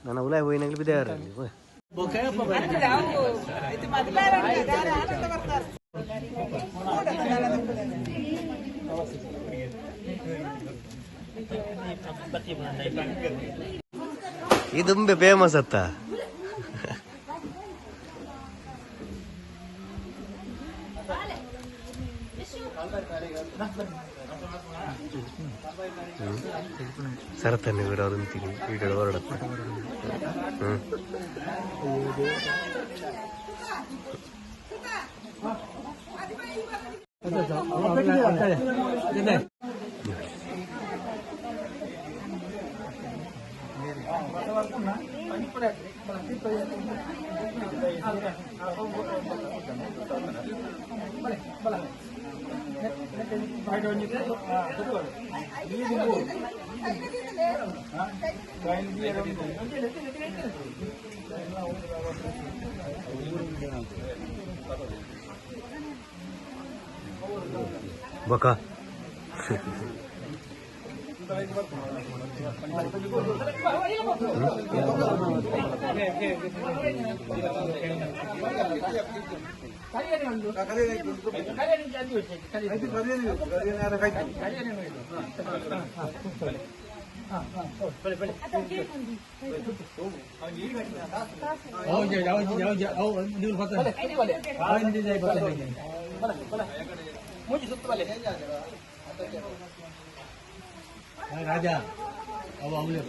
ನಾನು ಉಲಾಯ್ ಹೋಯಿನಾಗಲಿ ಬಿದ್ದಾರ ಇದುಂಬೆ ಫೇಮಸ್ ಅತ್ತ. ಸರತನ್ನಿ ಕೂಡ ಅವ್ರಂತೀನಿ ವಿಡಿಯೋ ಹೊರಡತ್ತ. ಬಕ ರಾಜಾ ಅವ ಅವಲೇ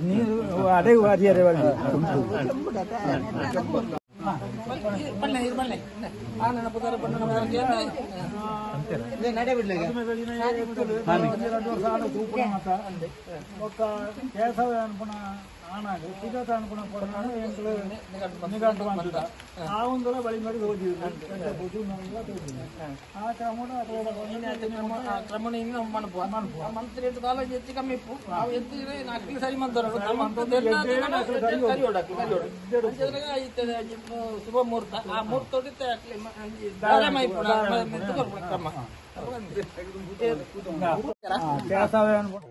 ನೀರು ಅದೇ ಅರಿಯರೆ ಕೇಶವ ಅನ್ಪುಣ ಆನಾಗ ಸುಜಾತ ಅನ್ಪುಣ ಪೊಣ್ಣನು ಎಂಕ್ಲು ನಿಘಂಟು ಮಂತುದ ಆ ಒಂದುಲ ಬಳಿ ಮಾಡಿ ತೋಜಿದು ಆ ಕ್ರಮಡು ಕ್ರಮಣ ಇನ್ನು ಮನ್ಪುವ ಮಂತ್ರಿ ಕಾಲೇಜ್ ಹೆಚ್ಚು ಕಮ್ಮಿ ಇಪ್ಪು ಅವು ಎತ್ತಿದ್ರೆ ಅಕ್ಲಿ ಸರಿ ಮಂತರು ಶುಭ ಮುಹೂರ್ತ ಆ ಮುಹೂರ್ತ ಕ್ರಮ ಕೇಶವ ಅನ್ಪುಣ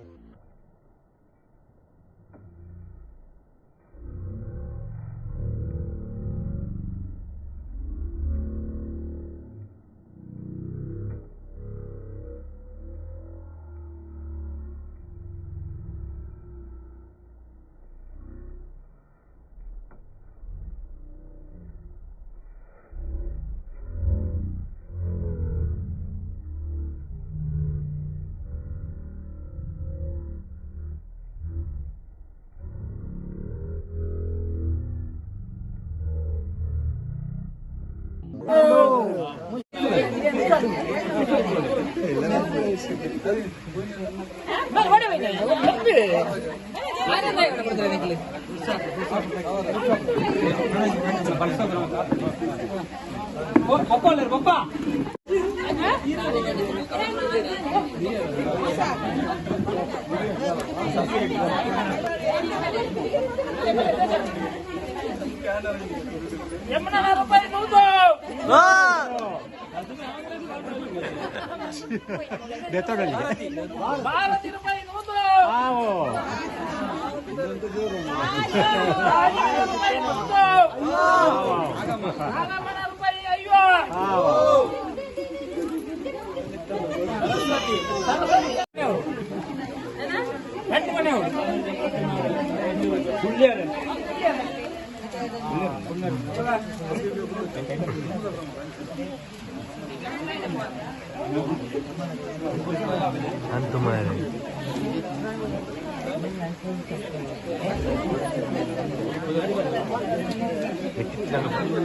ಅಂತ ಮಾರೆ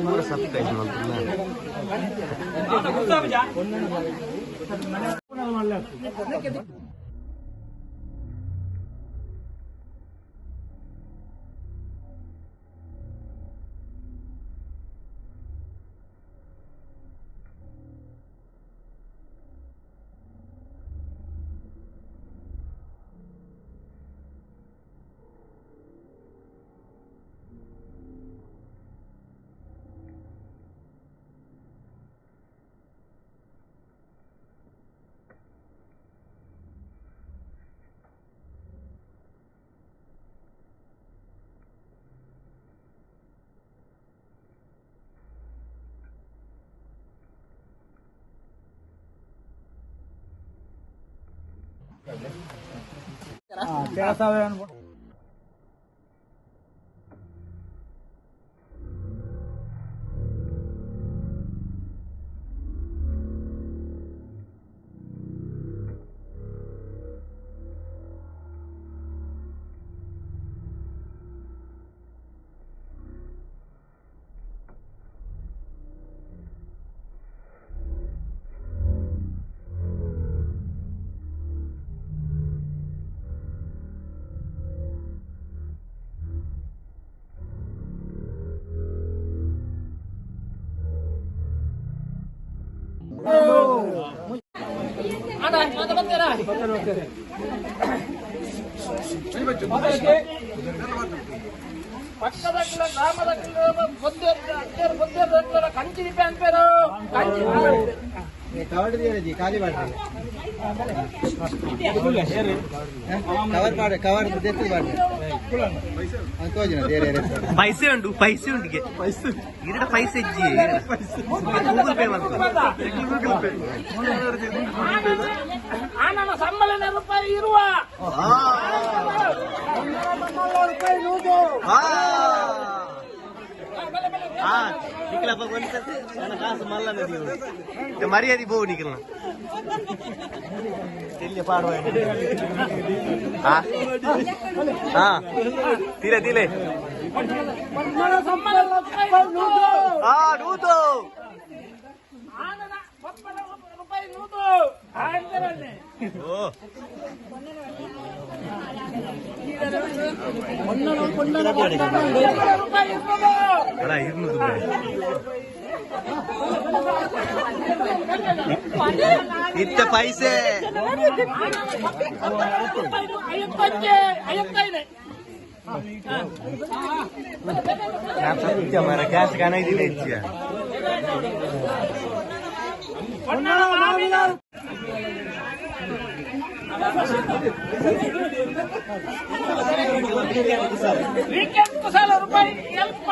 ಪೂರ ಸಪ್ಕೈಸ್ ಮಂತುಲ್ಲ. ಕೇಶವ ಅನ್ಪುಣ ಪಕ್ಕದ ಗ್ರಾಮದ ಕಂಚಿ ಅನ್ಪೇರು ಕಂಚಿ ಖಾಲಿ ಮಾಡ್ರಿ ಕವರ್ ಪಾಡ ಕವರ್ ದೆತ್ತು ಪಾಡ್ರಿ ತೋಜಿನ ಬೇರೆ ಪೈಸೆ ಉಂಟು ಪೈಸೆ ಉಂಟಿಗೆ ಇರಡ ಪೈಸೆ ಇಜ್ಜಿ ಗೂಗಲ್ ಪೇ ಮಾಡ್ತಾರೆ. ಗೂಗಲ್ ಪೇ ಆನನ ಸಮ್ಮಲನ ರೂಪಾಯಿ ಇರುವ ನಿಖಿಲಪ್ಪ ಒಂದ್ಸತಿ ನನ್ನ ಕಾಸು ಮಲ್ಲ ನದಿ ಮರ್ಯಾದೆ ಬೋವು ನಿಖಿಲ್ನ ಎಲ್ಲಿ ಪಾಡುವ. ಹಾ ಹಾ ತಿಲೆ ತಿಲೆ ಹಾ ನೂತು ಆನನ ಬಪ್ಪನ ರೂಪಾಯಿ 100 ಆಯ್ತಾರನ್ನೇ. ಓ. ರೂಪಾಯಿ 20. ಅಲ್ಲ, 200 ಇತ್ತ ಪೈಸೆ. 55, 55. ಸತ್ಯ ಮಾರ ಕ್ಯಾಶ್ ಕಾಣ ಇದ್ದಿಲ್ಲ ಹೆಚ್ಚು. ವೀಕೆಂಡ್ ಕುಶಾಲ ರೂಪಾಯಿ ಎಲ್ಪ.